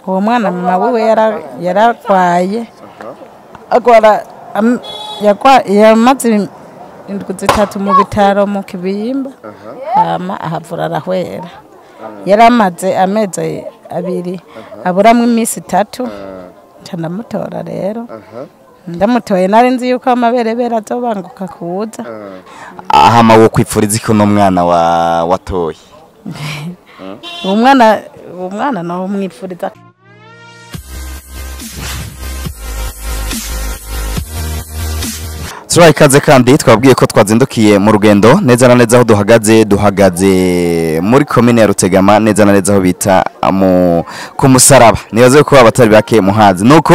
Uwo mwana mama wiwe yararwaye, agwara yamaze indwi 3 mu bitaro mu Kibimba, hama ahavura arahwera. Yaramaze amezi 2 aburamwo iminsi 3, nca ndamutora rero. Ndamutoye nari nzi yuko amaberebere azobanguka kuza. Ahama wo kwipfuriza iki uno mwana watoye? Uwo mwana no mwipfuriza. Turaye ikaze kandi twabwiye ko twazindukiye mu rugendo neza na neza aho duhagaze muri commune ya Rutegama, neza na neza aho bita ku Musaraba. Nibaze ko abatari bake muhazi. Nuko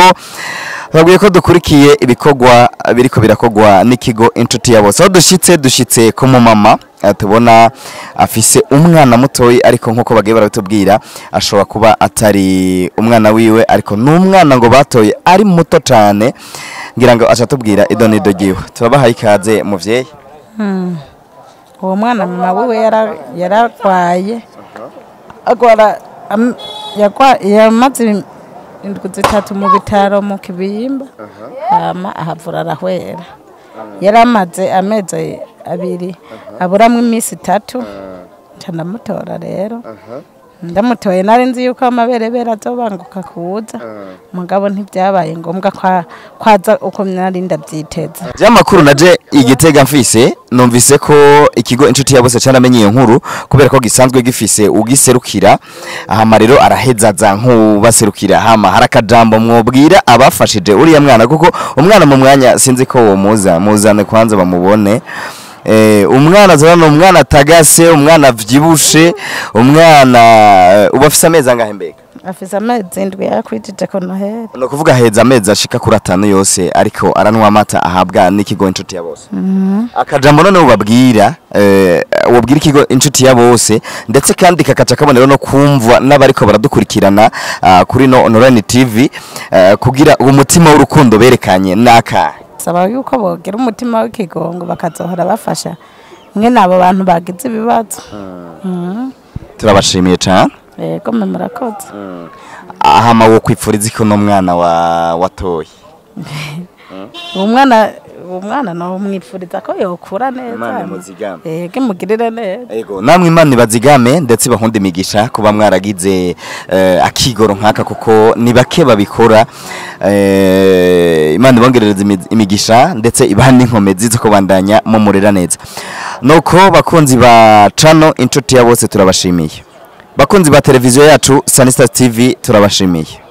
twabwiye ko dukurikiye ibikorwa biriko birakogwa n'ikigo Inshuti ya Bose. Aho dushitse ku mumama tubona afise umwana mutoyi, ariko nkuko bagiye barabitubwira ashobora kuba atari umwana wiwe, ariko n'umwana ngo batoye ari muto cyane. Ngira ngo acha tubwira idonido giwe. Turabahaye ikaze muvyeyi. Uwo mwana mama wiwe yararwaye, agwara yamaze indwi 3 mu bitaro mu Kibimba, hama ahavura arahwera. Yaramaze amezi 2 aburamwo iminsi 3, nca ndamutora rero. Ndamutoye nari nzi yuko amaberebere azobanguka kuza, mugabo ntibyabaye ngombwa kwaza uko nari ndabyiteze. By'amakuru naje igitega mfise, numvise ko ikigo Inshuti ya Bose caramenye iyo nkuru kubera ko gisanzwe gifise ugiserukira. Ahama rero arahezaza nk'ubaserukira. Hama harakajambo mwobwira abafashije uriya mwana, kuko umwana mu mwanya sinzi ko wo muzane kwanza bamubone. Umwana zana umwana tagase, umwana vyibushe, umwana uba afise amezi angahe mbega? Afise amezi 7 yakwijije ko Noheli. No kuvuga heza amezi ashika kuri 5 yose, ariko aranwa amata ahabwa n'ikigo Inshuti ya Bose. Akajambo none ubabwira, ubabwira ikigo Inshuti ya Bose, ndetse kandi kakaca kabonero no kumvwa n'abariko baradukurikirana kuri no Online TV, kugira umutima w'urukundo berekanye naka. Saba yuko bogira umutima w'ikigongo bakazohora bafasha mwe nabo bantu bagize ibibazo. Turabashimiye cyane. Yego murakoze. Ahama wo kwipfuriza iki uno mwana watoye? Uwo mwana no mwipfuriza ko yokura neza. Imana imuzigame. Yego imugirire neza. Yego namwe Imana ibazigame ndetse bahunde imigisha kuba mwaragize akigoro nkaka, kuko ni bake babikora. Imana ibongerereze imigisha ndetse ibaha n'inkomezi zo kubandanya mumurera neza. Nuko bakunzi ba channel Inshuti ya Bose turabashimiye. Bakunzi ba televiziyo yacu Sanista TV turabashimiye.